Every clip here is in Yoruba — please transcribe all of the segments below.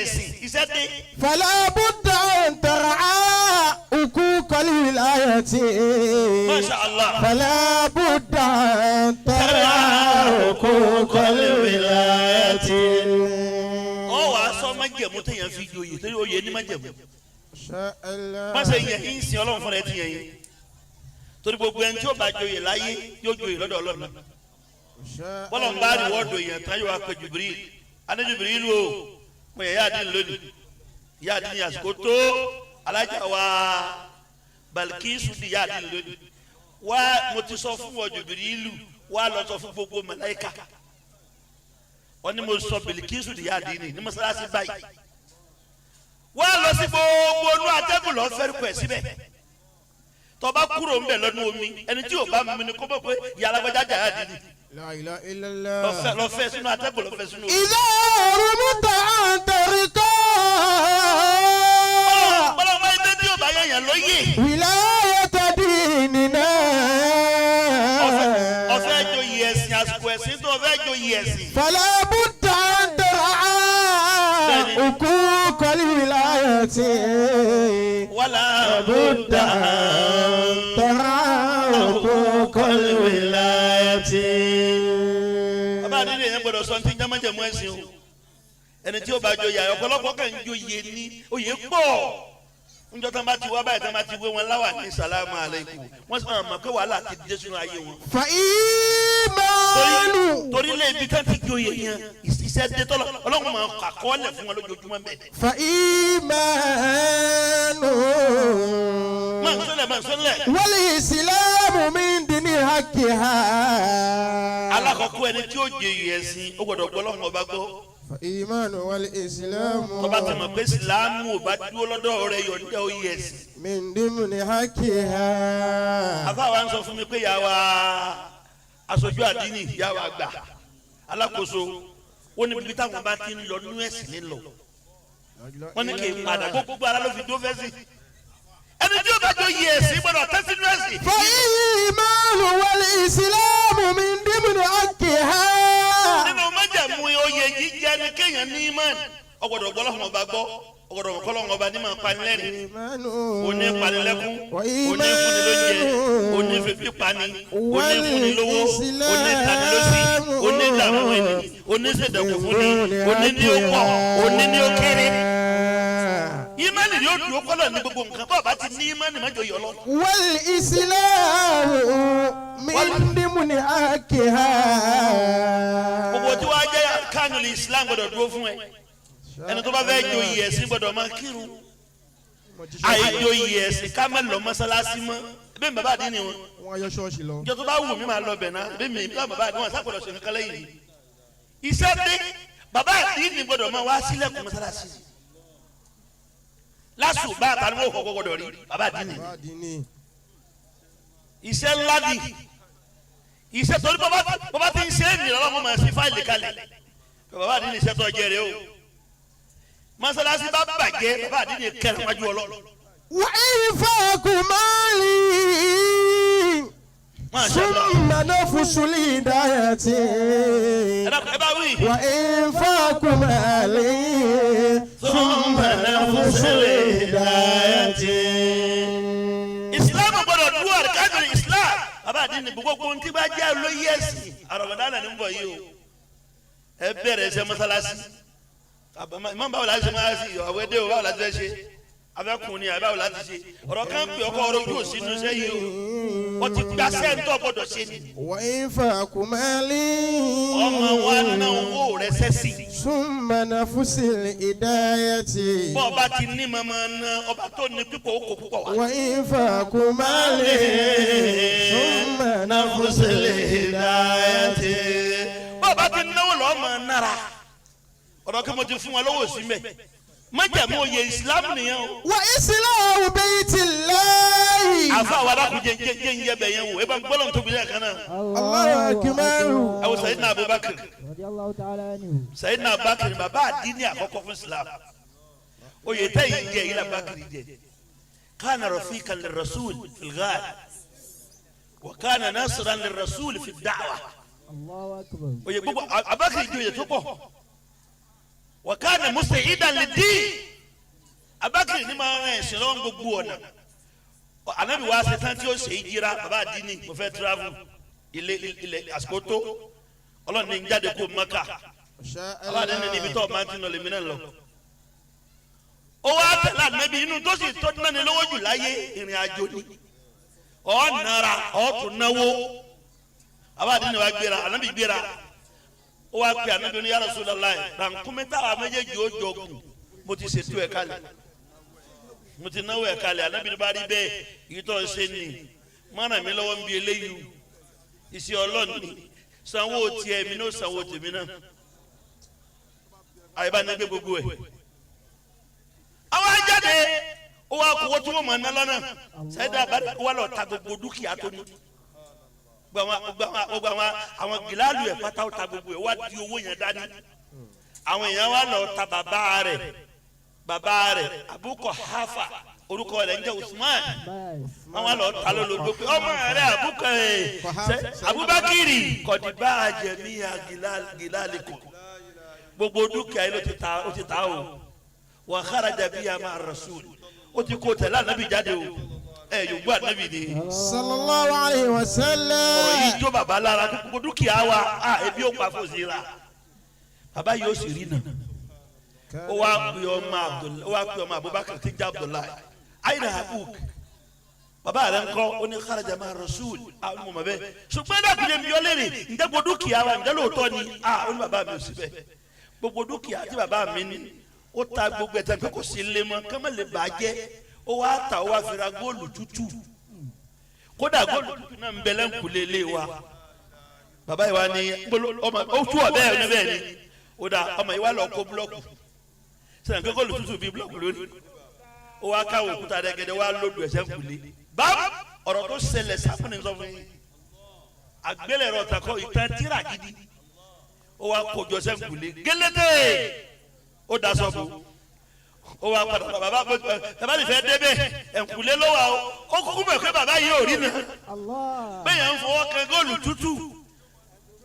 ẹ̀sìn iṣẹ́ dé. فلا بد أن ترعى حقوق الولاية. Masha Allah. فلا بد أن ترعى حقوق الولاية. Ọ wàá sọ májẹ̀mú téèyàn fi joyè, torí oyè ní májẹ̀mú. شاء الله. Má ṣe yẹn ń sin Ọlọ́run fúnra ẹ ti yẹn yín, torí gbogbo ẹni tí ó bá joyè láyé yóò joyè lọ́dọ̀ Ọlọ́run náà. Bọ́lọ̀ ń bá rìwọ́ọ̀dù èèyàn tán, yóò wá pé Jubril ané. Jubril o, mo yẹ yáàdín lónìí, yáàdín ní àsìkò tó alájà wa Balkisu di yáàdín lónìí wá. Mo ti sọ fún ọ Jubril, wá lọ sọ fún gbogbo màláíkà. Wọ́n ní mo sọ Bilikisu di yáàdín ní mọ́sálásí báyìí. Wá lọ sí gbogbo onú atẹ́gùn, lọ fẹ́ẹ́ kọ̀ ẹ̀ síbẹ̀. Tọba kúrò ń bẹ̀ lọ́nu omi, ẹni tí yóò bá mi ni kó bọ̀ pé yàrá gbọ́dá jà yáàdín ni. لا إله إلا الله. Lọfẹ lọfẹ sínú atẹ́gùn, lọfẹ sínú omi. إذا رمت أن ترقى Bọ́lá ọmọ ẹgbẹ́ tí yóò bá yẹ̀yàn lóye. ولاية ديننا. Ọ̀fẹ́ joyè ẹ̀sìn, àsìkò ẹ̀sìn tó ọ̀fẹ́ joyè ẹ̀sìn. فلا بد أن ترعى حقوق الولاية. ولا بد أن ترعى حقوق الولاية. Bàbá àdínní yẹn gbọ́dọ̀ sọ ní jámájẹmú ẹ̀sìn o. Ẹni tí ó bá joyè, ọ̀pọ̀lọpọ̀ kàn ń joyè ní oyè pọ̀. Njọ́ tán bá ti wá báyìí, tán bá ti wé wọn láwà ní sàlámù aláìkú, wọ́n sì máa mọ̀ pé wàhálà ti dé sínú ayé wọn. فإيمان Torí lé ibi tán ti joyè yẹn, iṣẹ́ dé tọ́lọ̀ Ọlọ́run máa kọ àkọọ́lẹ̀ fún wọn lójoojúmọ́ bẹ́ẹ̀. فإيمان Máa ń sọlẹ̀, máa ń sọlẹ̀. والإسلام من دين حقها. Alákọ̀ọ́kọ́, ẹni tí ó joyè ẹ̀sìn, ó gbọ́dọ̀ gbọ́ Ọlọ́run Ọba gbọ́. فإيمان والإسلام Tọ́ba ti mọ̀ pé Ìsìlámù ò bá dúró lọ́dọ̀ rẹ̀, yọ̀ǹda oyè ẹ̀sìn. من ضمن حقها. Àfa wa ń sọ fún mi pé yà wá aṣojú àdínì, yà wá gbà alákòóso, ó ní bíbí táwọn bá ti ń lọ nínú ẹ̀sìn ní lọ, wọ́n ní kì í padà, gbogbo ara ló fi dó fẹ́ sí. Ẹni tí ó bá joyè ẹ̀sìn gbọ́dọ̀ tẹ́ sínú ẹ̀sìn. فإيمان والإسلام من ضمن حقها. Nínú májẹ̀mú oyè jíjẹ ni kéèyàn ní imán. Ọgbọ́dọ̀ gbọ́ Ọlọ́run Ọba gbọ́, ọgbọ́dọ̀ kọ́ Ọlọ́run Ọba ní máa panilẹ́rìn, oní panilẹ́kún, oní fúnni lóúnjẹ, oní fífi pani, oní fúnni lówó, oní tani lọ́sí, oní dààmú ẹni, oní ṣèdẹ̀kùn fúnni, oní ní ó pọ̀, oní ní ó kéré. Ìmánì yóò dúró kọ́lọ̀ ní gbogbo nǹkan. Bọ́ọ̀ bá ti ní ìmánì, má jọ yọ lọ. والإسلام من ضمن حقها. Gbogbo tí wàá jẹ́ kánú Islam gbọ́dọ̀ dúró fún ẹ. Ẹni tó bá fẹ́ joyè ẹ̀sìn gbọ́dọ̀ máa kírun. Àìjoyè ẹ̀sìn ká má lọ mọ́sálásí mọ́, ebi mi bàbá àdínní wọn. Wọ́n yọ ṣọ́ọ̀ṣì lọ. Ìjọ tó bá wù mí máa lọ bẹ̀ náà, ebi mi bá bàbá àdínní wọn sápọ̀dọ̀ ṣe nǹkan lẹ́yìn iṣẹ́ dé. Bàbá àdínní gbọ́dọ̀ máa wá sílẹ̀kùn mọ́sálásí lásù bá àtàwọn òkò gbọ́dọ̀ rí bàbá àdínní. Bàbá àdínní. Iṣẹ́ ńlá ni iṣẹ́, torí bàbá ti ń ṣe é nìyẹn, ọlọ́run máa ṣe fáìlì kalẹ̀. Bàbá àdínní, iṣẹ́ tó jẹ́ rẹ o. Mọ́sálásí bá bàjẹ́, bàbá àdínní kẹrin wájú ọlọ́. وإنفاق مالي Masha Allah. ثم نفس الهداية. Ẹ bá wí. وإنفاق مالي ثم نفس الهداية. Islam gbọ́dọ̀ dúró, àríkájọ Islam. Bàbá àdínní, gbogbo ohun tí bá jẹ́ olóyè ẹ̀sìn, àrọ̀bọ̀dá ní ń bọ̀ yìí o. Ẹ bẹ̀rẹ̀ ẹsẹ̀ mọ́sálásí. Ìmọ̀ báwo la ṣe mọ́sálásí àwọn ẹdẹ o? Báwo la ti fẹ́ ṣe abẹ́kùn ni àbí báwo la ti ṣe? Ọ̀rọ̀ kan pè ọkọ̀ ọ̀rọ̀ ojú òsínú sẹ́yìn o, wọ́n ti gba sẹ́ńtọ̀ gbọ́dọ̀ ṣe ni. وإنفاق مالي Ọmọ wa ná owó rẹ sẹ́sì. ثم نفس الهداية. Bọ́ ọba ti ní mọ́mọ́ ná, ọba tó ní pípọ̀ ó kó púpọ̀ wá. وإنفاق مالي ثم نفس الهداية. Bọ́ ọba ti náwó lọ́ọ́ mọ̀ nára, ọ̀rọ̀ kí mo ti fún wọn lọ́wọ́ sí mẹ́, májàmú oyè Islam nìyẹn o. وإصلاح بيت الله. Àfa àwọn adákùn jẹ jẹ jẹ ń yẹ bẹ yẹn wò, ẹ bá ń gbọ́dọ̀ tóbi lẹ́ẹ̀kan náà. الله أكبر. Ẹ wo Sayidina Abubakar. رضي الله تعالى عنه. Sayidina Abubakar, bàbá àdínní àkọ́kọ́ fún Islam. Oyè tẹ́yìn jẹ yìí Abubakar jẹ. كان رفيقا للرسول في الغار وكان ناصرا للرسول في الدعوة. الله أكبر. Oyè gbogbo Abubakar jẹ oyè tó pọ̀. Wa kana musta'idan lid-din. Abubakar ní máa ń rìn ẹ̀sìn lọ́wọ́ gbogbo ọ̀nà. Anabi wa ṣe tán tí ó ṣe é jíra, bàbá àdínní, mo fẹ́ travel, ilé ilẹ̀ àsìkò tó, Ọlọ́run ní ń jáde kó Maka. Bàbá àdínní níbi tó máa ti nà lèmi náà lọ. Ó wá tẹ̀lé Ànábì, inú tó sì tó náni lówó jù láyé, ìrìn àjò ni. Ọ̀ nara ọ̀ tún náwó. Bàbá àdínní wa gbéra, Ànábì gbéra, ó wá pe Ànábì ní, ya Rasulullah, rànkúnmí táwa méjèèjì ó jọ gùn, mo ti ṣètò ẹ̀ kalẹ̀, mo ti náwó ẹ̀ kalẹ̀. Ànábì ní bá rí bẹ́ẹ̀, èyí tó ń ṣe ni mọ́nà mi lọ́wọ́ ń bi eléyìí o, iṣẹ́ ọlọ́ọ̀ni, sanwó tiẹ̀, mi ní ó sanwó tèmi náà, àyíbá ní gbé gbogbo ẹ̀. Àwọn ajáde, ó wá kówó tí wọ́n mọ̀ ná lọ́nà sẹ́dá wà lọ́ọ́ ta gbogbo dúkìá tó ní, gbogbo àwọn gíláàlù ẹ̀ pátá, ó ta gbogbo ẹ̀, wá di owó yẹn dání. Àwọn èèyàn wá lọ ta bàbá rẹ̀, bàbá rẹ̀ Abu Quhafa, orúkọ rẹ̀ ń jẹ́ Usman. Wọ́n wá lọ ta lólobó pé ọmọ rẹ̀ Abúkọ ẹ̀ Abubakiri kọ̀dìbá jẹ̀míyà gíláàlì kù, gbogbo dúkìá yìí ló ti ta, ó ti ta o. Wa kharaja biha ma'a rasul, ó ti kó tẹ̀lé Ànábì jáde o. Ẹ yòókù Ànábì ni. Sallallahu alayhi wa Ọ̀rọ̀ sallam. Yìí jó bàbá lára, gbogbo dúkìá wa, a ebi ó pa fòsì la, bàbá yóò sì rí nà. Ó wá pe ọmọ Abdullahi, ó wá pe ọmọ Abubakar tí ń jẹ́ Abdullahi, ayna abuk, bàbá rẹ̀ ńkọ́? Ó ní kharaja ma'a rasul. Àwọn ọmọ bẹ́ẹ̀, ṣùgbọ́n dàkúndé mi yọ lérè, ǹjẹ́ gbogbo dúkìá wa, ǹjẹ́ lóòótọ́ ni? A ó ní bàbá mi ò sí bẹ́ẹ̀, gbogbo dúkìá tí bàbá mi ní, ó ta gbogbo ẹ̀ tẹ́ pé kò sí lé mọ́ kọ́mọ́ lè bàjẹ́. Ó wá ta, ó wá fi ra góòlù tútù, kódà góòlù tútù náà ń bẹ lẹ́ǹkùlé lé wa. Bàbá yìí wá ní ọmọ ó tú ọ bẹ́ẹ̀ ní bẹ́ẹ̀ ni ó dà. Ọmọ yìí wá lọ kó búlọ́ọ̀kù sẹ́yìn pé góòlù tútù bíi búlọ́ọ̀kù lónìí, ó wá káwọ́ òkúta rẹ̀gẹ̀dẹ̀, wá lódù ẹ̀sẹ̀ ńkùlé. Báwo ọ̀rọ̀ tó ṣẹlẹ̀ sáfúnni sọ fún yín, àgbélẹ̀rọ ọ̀tàkọ́ ìtàn tíra gidi. Ó wá kójọ sẹ́ńkùlé gélédé, ó daṣọ bò, ó wá padà. Bàbá bàbá lè fẹ́ débẹ̀, ẹ̀ǹkùlé ló wà o. Ó kúkú mọ̀ pé bàbá yìí ò rí na bẹ́ẹ̀ yẹn ń fọwọ́ kan góòlù tútù,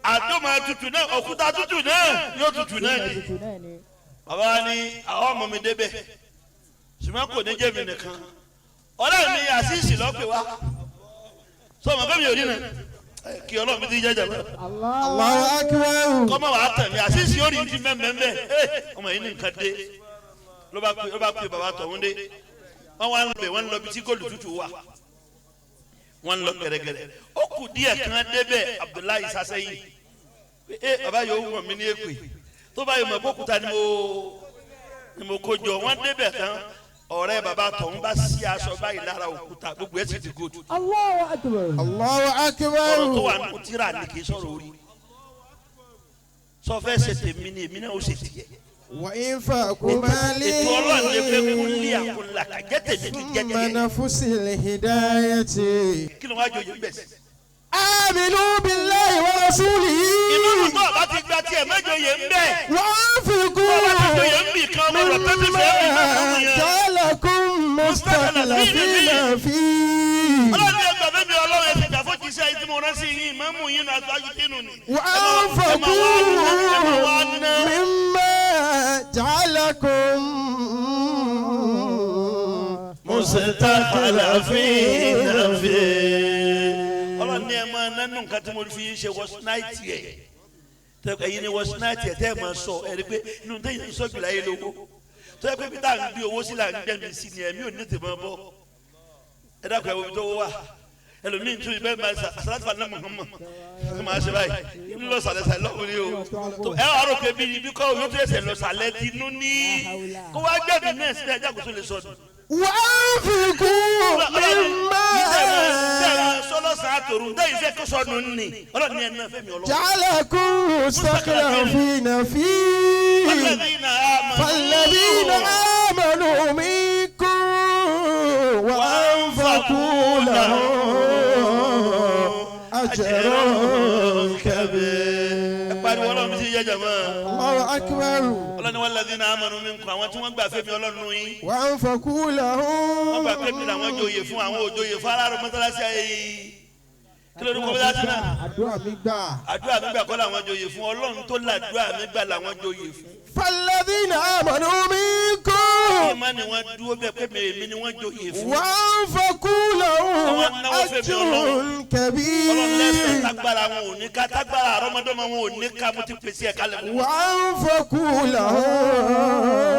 àdómọ̀ tútù náà, òkúta tútù náà yóò tútù náà ni. Bàbá wa ní àwọn ọmọ mi débẹ̀, ṣùgbọ́n kò ní jẹ́ mi nìkan, ọ̀rẹ́ mi àṣìṣì lọ́pẹ̀ wá sọ ma bẹ́ẹ̀ mi ò rí na kí Ọlọ́run mi ti jẹ́jẹ́ mọ́. Allahu akbar. Kọ́mọ wàá tẹ̀ mí, àṣìṣì ó rí ti mẹ́mẹ́mẹ́. Ọmọ yìí ní nǹkan dé, ló bá pe bàbá tọ̀hún dé. Wọ́n wá ń lọ bẹ̀, wọ́n ń lọ bí tí góòlù tútù wà, wọ́n ń lọ gẹ̀rẹ́gẹ̀rẹ́. Ó kù díẹ̀ kan débẹ̀, Abdullahi sasẹ́yìn. Ẹ bàbá yóò wọ̀ mí ní èpè tó bá yìí mọ̀ bókúta ni mo kó jọ. Wọ́n débẹ̀ tán, ọ̀rẹ́ bàbá tọ̀hún bá sí aṣọ báyìí lára òkúta, gbogbo ẹ̀ sì ti góòtù. Allahu akbar. Allahu akbar. Ọ̀rọ̀ tó wà nínú tíra ni, kì í sọ̀rọ̀ orí sọ fẹ́ ṣe tèmi ni, èmi náà ó ṣe tiẹ̀. Wa infaqu mali. Ètò Ọlọ́run lè fẹ́ kúnlé àkúnlá kàjẹ́ tèmi kì í jẹ́ Thumma tiẹ̀. Nafusil hidayati. Kí ló wá jòyè ń bẹ̀ sí? Aminu billahi wa rasulihi. Ìmọ̀ràn tó ọba ti gba tiẹ̀ mẹ́jọ yẹ ń bẹ̀. Wa anfiqu. Ọba ti jòyè ń bì kan, ọmọ rẹ̀ pẹ́pẹ́ fẹ́ mi náà fún Mimma yẹn. ja'alakum mustakhlifina fihi. Ọlọ́run ẹ gbà fẹ́mi, Ọlọ́run ẹ sì gbà fún jíṣẹ́ tí mo rán sí yín, ìmáàmù yín nù, aṣáájú tínú ni. Wa anfiqu mimma ja'alakum mustakhlifina fihi. Ọlọ́run ní ẹ máa nánú nǹkan tí mo fi yín ṣe wọ́sínáìtì ẹ̀, ẹ̀yin ni wọ́sínáìtì ẹ̀ tẹ́ ẹ máa sọ ẹ̀ rí pé inú tẹ́yìn sọ́jú láyé lówó tó yẹ pé bí tá à ń gbé owó sí là ń gbẹ̀mí sí ni, ẹ̀mí ò ní tèmọ́ bọ́. Ẹ dákun, ẹ wo ibi tó wà. Ẹlòmíín tún ibẹ̀ máa ṣe àṣàlátì fún Muhammad ẹ máa ṣe báyìí ń lọ sàlẹ̀ sàlẹ̀ lọ́kùnrin o tó ẹ wàá rò pé bí ibi kọ́ yóò tún ẹsẹ̀ lọ sàlẹ̀ tinú ní kó wá gbẹ̀mí náà síbẹ̀, ẹjẹ́ àkóso lè sọnù. Wa anfiqu mimma Sọlọ́sàn àtòrò ndé ìfẹ́ kó sọnù ní Ọlọ́run ní ẹ̀ náà fẹ́mi Ọlọ́run. Ja'alakum mustakhlifina fihi. فالذين آمنوا فالذين آمنوا منكم وأنفقوا لهم أجر كبير. Ẹ pariwo Ọlọ́run bí ti yẹ jàmọ́. الله أكبر. Ọlọ́run والذين آمنوا منكم, àwọn tí wọ́n gbà fẹ́mi Ọlọ́run yín. وأنفقوا Wọ́n gbà pé mi لهم làwọn joyè fún, àwọn òjòyè fún aláàrọ̀ mọ́sálásí ayé yìí. Kí ló dúkọ́ bíláṣí náà? Àdúrà mi gbà. Àdúrà mi gbà kọ́ làwọn joyè fún. Ọlọ́run tó làdúrà mi gbà làwọn joyè fún. فالذين آمنوا منكم Ìmọ̀ ni wọ́n dúró bẹ́ẹ̀ pé èmi ni wọ́n joyè fún. وأنفقوا لهم Àwọn náwó fẹ́mi أجر Ọlọ́run lẹ́sẹ̀ كبير. tágbára wọn ò ní ká, tágbára àrọ́mọdọ́mọ wọn ò ní ká, mo ti pèsè ẹ̀ kalẹ̀ fún wọn. وأنفقوا لهم